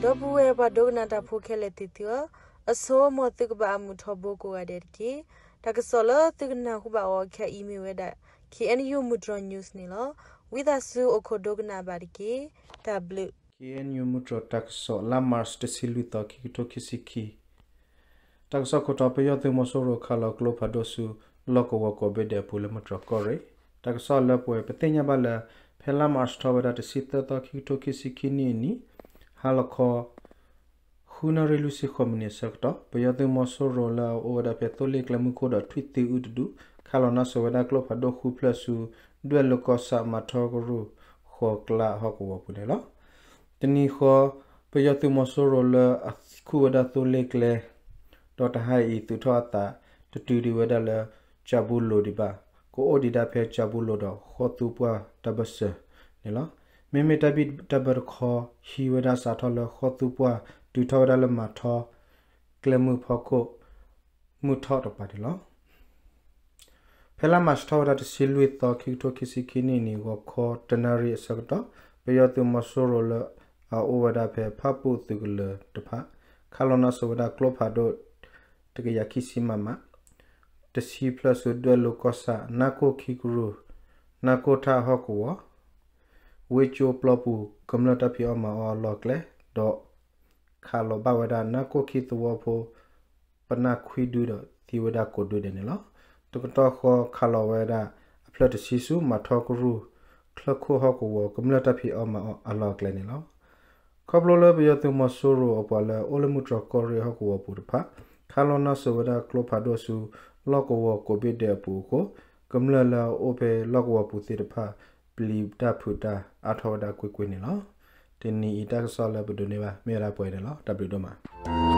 ဒီပုၢ်ဝဲၢ်ပှၤဒိကနၣ်တၢ်ဖိခဲလၢာ်သ့ၣ်သုဧၢ, အဆိ မ်သုကဘၣ်အမုာ်ထီဘိကိးဂၤဒဲးတက့ၢ်. တၢ်ကစီၣ်လၢသုကနၢ်ဟူဘၣ်အီၤခဲအံၤမ့ၢ်ဝဲဒၣ် K N U မုၢ်တြီၤ news န့ၣ်လီၤ. ဝံသးစူၤအိၣ်ခိးဒိကနၣ်ဘၣ်တက့ၢ်. တၢ်ဘျုး K N U မုၢ်တြီၤတၢ်ကစီၣ် လါမၢ်ၡး တဆံလွံၢ်သီ ခံကထိခံဆံခံ တၢ်ကစီၣ်ခိၣ်တီ ပယီၤသုးမီၤစိရိၤခးလီၤကျိဖးဒိၣ်ဆူ လီၢ်ကဝီၤကိးဘ့ၣ်ဒဲးအပူၤလၢမုၢ်တြီၤကီၢ်ရ့ၣ်. တၢ်ကစီၣ်လၢပှဲၤ ပသ့ၣ်ညါဘၣ်လၢ ဖဲလါမၢ်ၡးထီၣ်ဝဲဒၣ်တဆံသၢသီ ခံကထိခံဆံခံနံၣ်အနံၤ ဟါလီၤခီ ဃုနၣ်ရံၣ်လွံၢ်ဆံဃိးမံးနံးအဆၢကတီၢ် ပယီၤသုးမီၤစိရိၤလၢအအိၣ်ဝဲဒၣ်ဖဲသိလ့ၣ်ကျဲမုၢ်ခိၣ်ဒီးထွံၣ်သံအုတဒူၣ် ခးလီၤနါစီၤဝဲဒၣ်ကျိဖးဒိၣ်ဃုဖျၢၣ်ဆူ ဒွဲၣ်လိၤကီၢ်ဆၣ် မၤထီကရူၢ် ဃိးကျးဟီၣ်ကဝီၤပူၤန့ၣ်လီၤ. တနံၤဃီ ပယီၤသုးမီၤစိရိၤလၢအခူၣ်ဝဲဒၣ်သိလ့ၣ်ကျဲ ဒီးတဟါအံၤသုးထီၣ်အသး တတုၤဒံးဝဲဒၣ်လၢ ကၠၤဘူလိၤဒံးဘၣ်, ကအိၣ်ဒံးဒၣ်ဖဲကၠၤဘူလိၤဒီးဃီသူပှၢ်တၢ်ဘၢၣ်စၢၤန့ၣ်လီၤ. မ့မ့ၢ်တၢ်ဘံၣ်တၢ်ဘၢတခီ ဟံးဝဲဒၣ်စးထီၣ်လၢဃီသူပှၢ် တုၤထီၣ်ဝဲဒၣ်လၢမၤထီ ကျဲမုၢ်ဖီခိၣ် မုၢ်ထီၣ်တပၤန့ၣ်လီၤ. ဖဲလါမၢ်ၡးထီၣ်ဝဲဒၣ်တဆံလွံၢ်သီ ခံကထိခံဆံခံနံၣ်အနံၤ ဂီၤခီတနၣ်ရံၣ်အဆၢကတီၢ် ပယီၤသုးမီၤစိရိၤလၢအအိၣ်ဝဲဒၣ်ဖဲဖၣ်ပူၣ်သုးကလၢၤတဖၣ် ခးလီၤနါစီၤဝဲဒၣ်ကျိဖးဒိၣ် တကယၤခံဆံမမ တဆံဖျၢၣ်ဆူဒွဲၣ်လိၤကီၢ်ဆၣ် နါကိၢ်ခံကရူၢ် နါကိၢ်ထၣ်ဟီၣ်ကဝီၤ ဝ့ၢ်ကၠိပျီပူၤ ကမျၢၢ်တၢ်ဖံးအီၣ်မၤအီၣ်အလီၢ်အကျဲ ဒီး ခးလီၤဘၣ်ဝဲဒၣ်နါကိၢ်ခံသဝီဖိ ပနၢ်ခွံဒုဒီးသံဝဲဒၣ်ကိးဒုဒဲးန့ၣ်လီၤ. တကတီၢ်ဃီခးလီၤဝဲဒၣ်အဖျၢၣ်တဆံဆူ မၤထီကရူၢ် ချၢၣ်ခိၣ်ဟီၣ်ကဝီၤ ကမျၢၢ်တၢ်ဖံးအီၣ်မၤအီၣ်အလီၢ်အကျဲန့ၣ်လီၤ. ခီဖျိလၢပယီၤသုးမီၤစိရိၤအပှၤလၢအအိၣ်လၢမုၢ်တြီၤကီၢ်ရ့ၣ်ဟီၣ်ကဝီၤပူၤတဖၣ် ခးလီၤနါစီၤဝဲဒၣ်ကျိဖးဒိၣ်ဆူ လီၢ်ကဝီၤကိးဘ့ၣ်ဒဲးအပူၤအဃိ ကမျၢၢ်လၢအအိၣ်ဖဲလီၢ်ကဝီၤပူၤသ့ၣ်တဖၣ် ပျံၤတၢ်ဖုးတၢ်အါထီၣ်ဝဲဒၣ်ကွ့ၢ်ကွ့ၢ်န့ၣ်လီၤ. တနံၤအံၤတၢ်ကစီၣ်လၢပဒိးန့ၢ်ဘၣ် မ့ၢ်ဝဲဒၣ်ပှဲၤန့ၣ်လီၤ. တၢ်ဘျုးဒိၣ်မး.